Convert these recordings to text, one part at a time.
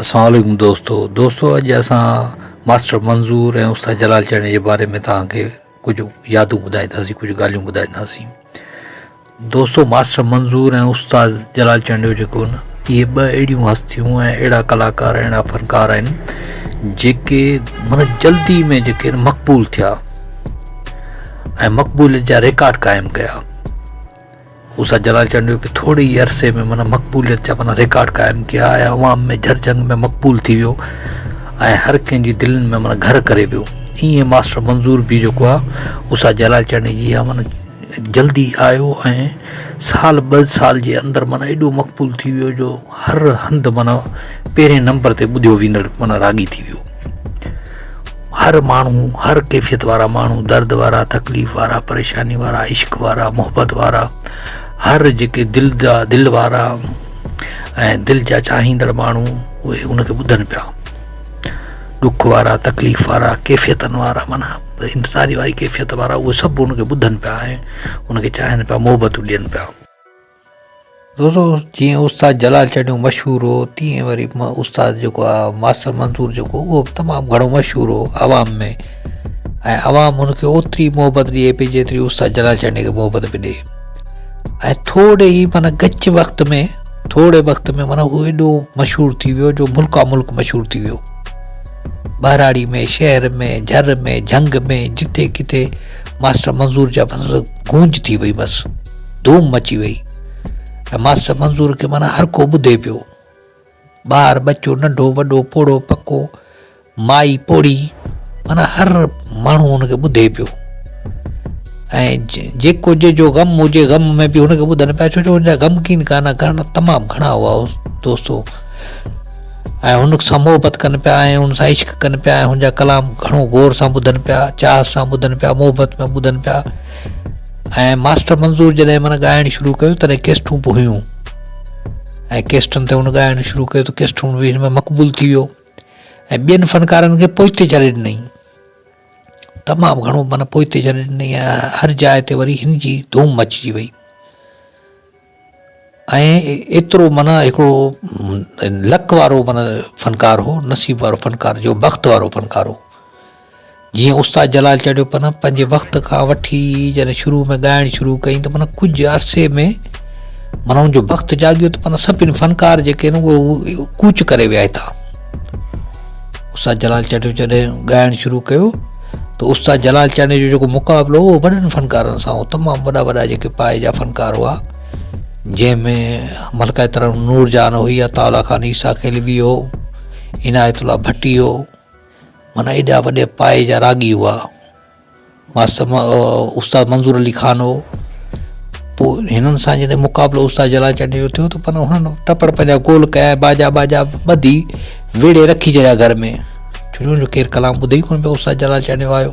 اسلام عليڪم دوستو دوستو اڄ اسان ماسٽر منظور ۽ استاد جلال چانڊيي جي باري ۾ توهان کي ڪجهه يادون ٻڌائينداسين ڪجهه ڳالهيون ٻڌائينداسين دوستو ماسٽر منظور ۽ استاد جلال چانڊيو جيڪو نه اهي ٻه اهڙيون هستيون ۽ اهڙا ڪلاڪار اهڙا فنڪار آهن جيڪي معنی جلدي ۾ جيڪي مقبول ٿيا ۽ مقبوليت جا رڪارڊ قائم ڪيا استاد جلال چانڊيو به ٿوري ئي عرصي ۾ معنيٰ مقبوليت جا معنيٰ رڪارڊ قائم ڪيا ۽ عوام ۾ جھر جھنگ ۾ مقبول ٿي ويو ۽ هر ڪنهن جي دلين ۾ معنيٰ گھر ڪري ويو ائين ماسٽر منظور به جيڪو آهي استاد جلال چانڊيي جي اها معنيٰ جلدي آيو ۽ سال ٻه سال جي اندر معنيٰ ايڏو مقبول ٿي ويو جو هر هنڌ معنيٰ پهرين نمبر تي ٻڌيو ويندڙ معنيٰ راڳي ٿي ويو هر ماڻهو، هر ڪيفيت وارا ماڻهو، درد وارا، تڪليف وارا، پريشاني وارا، عشق وارا، محبت وارا، هر جيڪي دل جا دل وارا ۽ دل جا چاهيندڙ ماڻهو اهي ان کي ٻڌن پيا. ڏک وارا، تڪليف وارا، ڪيفيتن وارا معنيٰ انتظاري واري ڪيفيت وارا اهي سڀ ان کي ٻڌن پيا ۽ ان کي چاهين پيا، محبتون ڏين پيا. دوستو جيئن استاد جلال چانڊيو مشهور هو تيئن وري استاد جيڪو آ ماستر منظور جيڪو اهو به تمام گهڻو مشهور هو عوام ۾ ۽ عوام هن کي اوتري محبت ڏئي پئي جيتري استاد جلال چانڊيي کي محبت پئي ڏئي ۽ ٿوري ئي معنيٰ ڳچ وقت ۾ ٿوري وقت ۾ معنيٰ هو ايڏو مشهور ٿي ويو جو ملڪا ملڪ مشهور ٿي ويو ٻهراڙي ۾ شهر ۾ جھر ۾ جھنگ ۾ جتي ڪٿي ماستر منظور جا گونج ٿي وئي بس ڌوم مچي وئي ۽ ماستر منظور کي معنيٰ هر ڪو ٻڌي پيو. ٻار ٻچو ننڍو وڏو پوڙهو پڪو مائي پوڙهي معنيٰ هر ماڻهو هن کي ٻڌي پيو ۽ جيڪو جنهن جو غم هجي غم ۾ به هن کي ٻڌن پيا ڇو جو هن جا غمگين گانا گهڻا تمام گهڻا هئا دوستو ۽ هن سان محبت ڪن پيا ۽ هن سان عشق ڪن پيا ۽ هن جا ڪلام گهڻو غور سان ٻڌن پيا چاهه سان ٻڌن پيا محبت ۾ ٻڌن پيا ۽ ماسٽر منظور جڏهن معنيٰ ڳائڻ شروع ڪيو تڏهن ڪيسٽون به هيون ۽ ڪيسٽن تي هن ڳائڻ شروع ڪيو ته ڪيسٽون به هن ۾ مقبول ٿي ويو ۽ ٻين فنڪارن کي پوئتي ڇڏي ڏنائين تمام گهڻو معنيٰ پوئتي ڇڏي ڏنائين ۽ هر جاء تي وري هن جي ڌوم مچجي وئي ۽ ايترو معنيٰ هڪڙو لڪ وارو معنيٰ فنڪار هو نصيب وارو فنڪار جو بخت وارو فنڪار هو جيئن استاد جلال چڙهيو پر پنهنجي وقت کان وٺي جڏهن شروع ۾ ڳائڻ شروع ڪئي ته معنيٰ ڪجهه عرصي ۾ معنيٰ ان جو بخت جاڳيو ته معنيٰ سڀني فنڪار جيڪي آهن اهي ڪوچ ڪري ويا هتان استاد جلال چانڊيو جڏهن ڳائڻ شروع ڪيو ته استاد جلال چانڊيو جو جيڪو مقابلو هو وڏن فنڪارن سان هو تمام وڏا وڏا جيڪي پائي جا فنڪار هئا جنهن ۾ ملڪه ترنم نور جهان هئي عطاء الله خان عيسيٰ خيلوي هو عنايت الله ڀٽي هو معنيٰ ايڏا وڏي پائي جا راڳي هئا. ماستر استاد منظور علي خان هو. پوء هنن سان جڏهن مقابلو استاد جلال چانڊيي جو ٿيو ته پر هنن ٽپڙ پنهنجا گول ڪيا ۽ باجا باجا ٻڌي ويڙهي رکي ڇڏيا گهر ۾. ڇو جو ڪير ڪلام ٻڌي ئي ڪونه پيو استاد جلال چانڊيو آيو.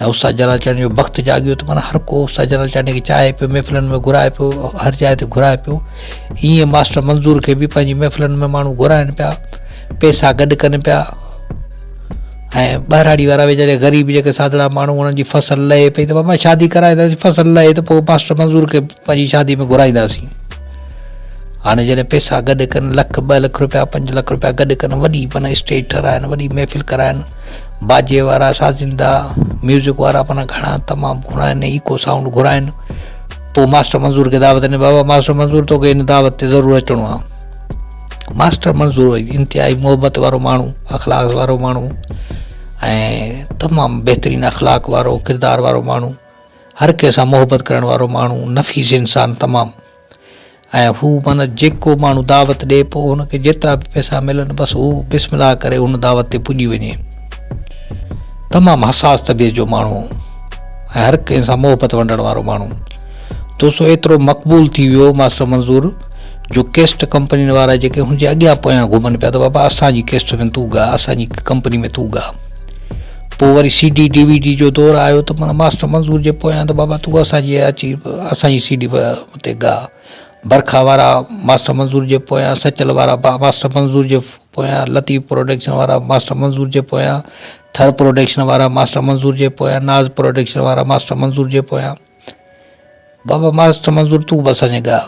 ۽ استاد جلال چانڊيي جو بخت جاڳيو ته معنيٰ هر ڪو استاد جلال چانڊيي کي چاهي پيو محفلن ۾ گهرائي پيو هر جاء تي گهرائي پيو ائين ماسٽر منظور کي به پنهنجي محفلن ۾ ماڻهو گهرائن پيا پئسا گڏ ڪن پيا ۽ ٻهراڙي وارا ويچارا غريب جيڪي سادڙا ماڻهو انهن جي فصل لهي پئي ته بابا شادي ڪرائينداسين فصل لهي ته پوء ماسٽر منظور کي پنهنجي شادي ۾ گهرائينداسين هاڻي جڏهن پئسا گڏ ڪن لک ٻه لک روپيا پنج لک روپيا گڏ ڪن وڏي معنيٰ اسٽيج ٺهرائن وڏي محفل ڪرائن باجي وارا سازندا ميوزڪ وارا معنيٰ گهڻا تمام گهرائن ايڪو سائونڊ گهرائن پوء ماسٽر منظور کي دعوت ڏني بابا ماسٽر منظور توکي هن دعوت تي ضرور اچڻو آ ماسٽر منظور انتهائي محبت وارو ماڻهو اخلاق وارو ماڻهو ۽ تمام بهترين اخلاق وارو ڪردار وارو ماڻهو هر ڪنهن سان محبت ڪرڻ وارو ماڻهو نفيس انسان تمام ۽ هو معنيٰ جيڪو ماڻهو دعوت ڏي پوء هن کي جيترا به پئسا ملن بس هو بسم الله ڪري ان دعوت تي پڄي وڃي تمام حساس طبيعت جو ماڻهو هو ۽ هر ڪنهن سان محبت ونڊڻ وارو ماڻهو دوستو ايترو مقبول ٿي ويو ماسٽر منظور جو ڪيسٽ ڪمپنين وارا جيڪي هن جي اڳيان پويان گهمن پيا ته بابا اسان جي ڪيسٽ ۾ تون ڳاء اسان جي ڪمپني ۾ تون ڳاء پوء وري C D D V D جو دور آيو ته معنيٰ ماسٽر منظور جي پويان ته بابا تون اسان جي اچي اسان جي سي ڊي تي ڳاء. برکا وارا ماسٽر منظور جي پويان، سچل وارا ماسٽر منظور جي پويان، لطيف پروڊڪشن وارا ماسٽر منظور جي پويان، ٿر پروڊڪشن وارا ماسٽر منظور جي پويان، ناز پروڊڪشن وارا ماسٽر منظور جي پويان. بابا ماسٽر منظور تون به اسان جي ڳاء.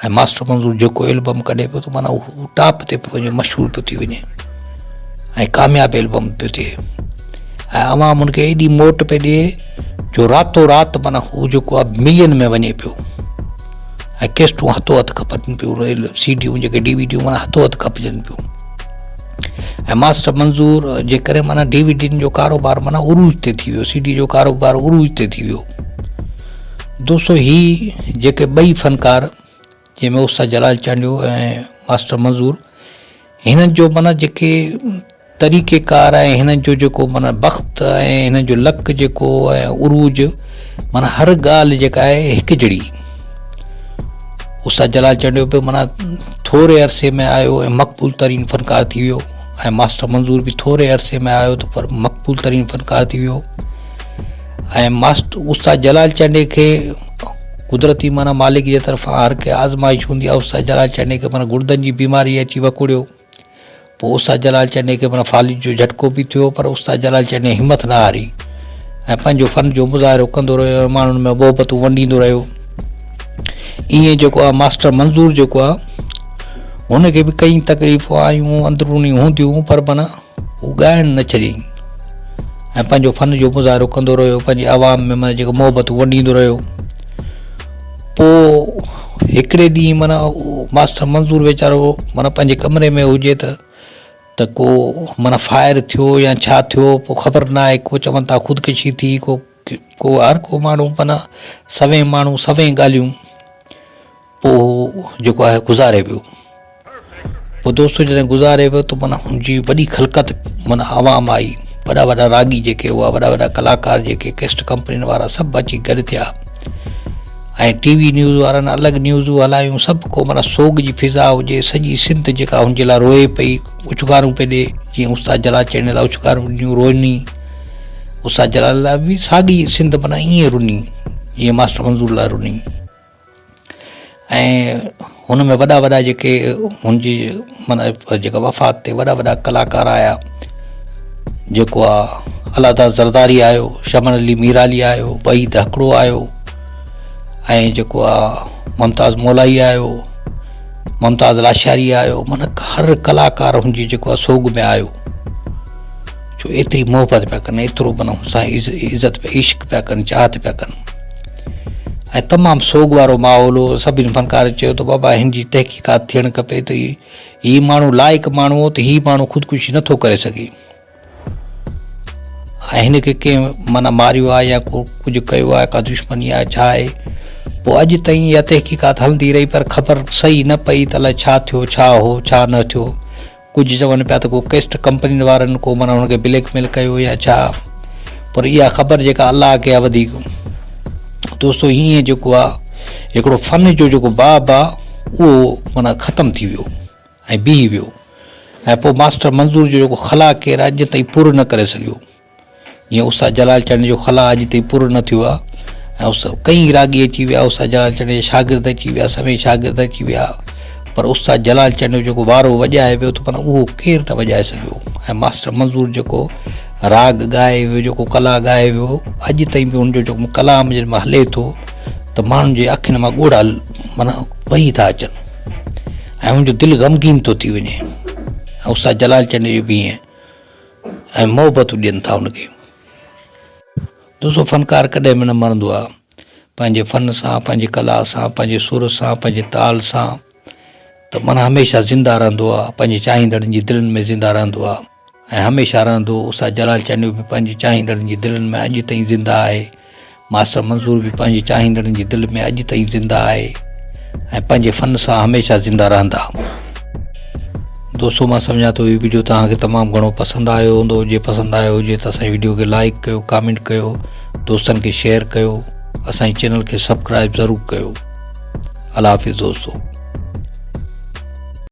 ۽ ماسٽر منظور جيڪو البم ڪڍي پيو ته معنيٰ هو ٽاپ تي پيو وڃي مشهور پيو ٿي وڃي ۽ ڪامياب البم پيو ٿئي ۽ عوام ان کي ايڏي موٽ پئي ڏئي جو راتو رات معنيٰ هو جيڪو آهي ملين ۾ وڃي پيو ۽ ڪيسٽون هٿو هٿ کپن پيون سي ڊيون جيڪي ڊي وي ڊيون معنيٰ هٿو هٿ کپجن پيون ۽ ماسٽر منظور جي ڪري معنيٰ ڊي وي ڊين جو ڪاروبار معنيٰ عروج تي ٿي ويو سي ڊي جو ڪاروبار عروج تي ٿي ويو دوستو هي جيڪي ٻئي فنڪار جنهن ۾ استاد جلال چانڊيو ۽ ماسٽر منظور هنن جو معنيٰ جيڪي طريقي ڪار ۽ هنن جو جيڪو معنيٰ بخت ۽ هنن جو لڪ جيڪو ۽ عروج معنيٰ هر ڳالهه جيڪا آهي هڪجڙي استاد جلال چانڊيو به معنيٰ ٿوري عرصي ۾ آيو ۽ مقبول ترين فنڪار ٿي ويو ۽ ماسٽر منظور به ٿوري عرصي ۾ آيو ته پر مقبول ترين فنڪار ٿي ويو ۽ ماسٽر استاد جلال چانڊيي کي قدرتي معنيٰ مالڪ جي طرفان هر ڪنهن آزمائش هوندي آهي استاد جلال چانڊيي کي معنيٰ گڙدن جي بيماري اچي وڪوڙيو پوء استاد جلال چانڊيي کي معنيٰ فالج جو جهٽڪو به ٿيو پر استاد جلال چانڊيي همت نه هاري ۽ پنهنجو فن جو مظاهرو ڪندو رهيو ۽ ماڻهن ۾ محبتون ونڊيندو رهيو ائين جيڪو آهي ماسٽر منظور جيڪو آهي هن کي به ڪئي تڪليفون آيون اندروني هونديون پر معنيٰ هو ڳائڻ نه ڇڏيائين ۽ پنهنجو فن جو مظاهرو ڪندو رهيو پنهنجي عوام ۾ معنيٰ جيڪو محبتون ونڊيندو رهيو پوء هڪڙي ڏينهن معنيٰ ماسٽر منظور ويچارو معنيٰ پنهنجي ڪمري ۾ هجي ته ته ڪو معنيٰ فائر ٿيو يا ڇا ٿيو پوء خبر نه آهي ڪو چون ٿا خودڪشي ٿي ڪو ڪو هر ڪو ماڻهو معنيٰ سوين ماڻهو سوين ڳالهيون پوء هو جيڪو آهي گذاري ويو. پوء دوستو جڏهن گذاري ويو ته معنيٰ هن جي وڏي خلقت معنيٰ عوام آئي وڏا وڏا راڳي جيڪي هئا وڏا وڏا ڪلاڪار جيڪي ڪيسٽ ڪمپنين وارا سڀ اچي گڏ ٿيا ۽ ٽي وي نيوز وارن الڳ نيوزون هلايون سڀ ڪو معنيٰ سوڳ جي فضا هجي سڄي سنڌ جيڪا هن جي لاء روئي پئي اڇڪارون پئي ڏي جيئن استاد جلال چڙڻي لاء اڇڪارون ڏنيون روئني استاد جلال لاء به ساڳي سنڌ معنيٰ ائين رني جيئن ماسٽر منظور لاء رني ۽ هن ۾ وڏا وڏا جيڪي هن جي معنيٰ جيڪا وفات تي وڏا وڏا ڪلاڪار آيا جيڪو آ الله داد زرداري آيو شمن علي ميرالي آيو وحيد هڪڙو آيو ۽ جيڪو آ ممتاز مولائي آيو ممتاز لاشاري آيو معنيٰ هر ڪلاڪار هن جي جيڪو آ سوڳ ۾ آيو ڇو ايتري محبت پيا ڪن ايترو معنيٰ هن سان عزت پيا عشق پيا ڪن چاهت پيا ڪن ۽ تمام سوڳ وارو ماحول هو سڀني فنڪارن چيو ته بابا هن جي تحقيقات ٿيڻ کپي ته هي ماڻهو لائق ماڻهو هو ته هي ماڻهو خودڪشي نٿو ڪري سگهي ۽ هن کي ڪنهن معنيٰ ماريو آهي يا ڪو ڪجهه ڪيو آهي ڪا دشمني آهي ڇا آهي پوء اڄ تائين اها تحقيقات هلندي رهي پر خبر صحيح نه پئي ته الائي ڇا ٿيو ڇا هو ڇا نه ٿيو ڪجهه چون پيا ته ڪو ڪيسٽ ڪمپنين وارن ڪو معنيٰ هن کي بليڪ ميل ڪيو يا ڇا پر اها خبر جيڪا الله کي آهي وڌيڪ دوستو هيئن جيڪو آهي هڪڙو فن جو جيڪو باب آهي اهو معنيٰ ختم ٿي ويو ۽ بيهي ويو ۽ پوء ماسٽر منظور جو جيڪو خلا ڪير اڄ تائين پر نه ڪري سگهيو جيئن استاد جلال چانڊيي جو خلا اڄ تائين پر نه ٿيو آهي ۽ استاد ڪئين راڳي اچي ويا استاد جلال چانڊيي جا شاگرد اچي ويا سوين شاگرد اچي ويا پر استاد جلال چانڊيو جيڪو وارو وڄائي ويو ته معنيٰ اهو ڪير نه وڄائي سگهيو ۽ ماسٽر منظور جيڪو راڳ ڳائي ويو جيڪو ڪلا ڳائي ويو اڄ تائين به ان جو جيڪو ڪلام جنهن مهل هلي ٿو ته ماڻهن جي اکين مان ڳوڙها معنيٰ وهي ٿا اچن ۽ ان جو دل غمگين ٿو ٿي وڃي ۽ استاد جلال چانڊيي جو به ائين ۽ محبتون ڏين ٿا ان کي. دوستو فنڪار ڪڏهن به نه مرندو آ پنهنجي فن سان پنهنجي ڪلا سان پنهنجي سر سان پنهنجي تال سان ته معنيٰ هميشه زنده رهندو آ پنهنجي چاهيندڙن جي دلن ۾ زنده رهندو آ ۽ هميشه رهندو استاد جلال چانڊيو به پنهنجي چاهيندڙن جي دلن ۾ اڄ تائين زنده آهي ماسٽر منظور به پنهنجي چاهيندڙن جي دل ۾ اڄ تائين زنده آهي ۽ پنهنجي فن سان هميشه زنده رهندا. دوستو مان سمجهان ٿو هي ويڊيو توهان کي تمام گهڻو پسند آيو هوندو جي پسند آيو هجي ته اسان جي ويڊيو کي لائڪ ڪيو ڪامينٽ ڪيو دوستن کي شيئر ڪيو اسان جي چينل کي سبسڪرائب ضرور ڪيو الله حافظ دوستو.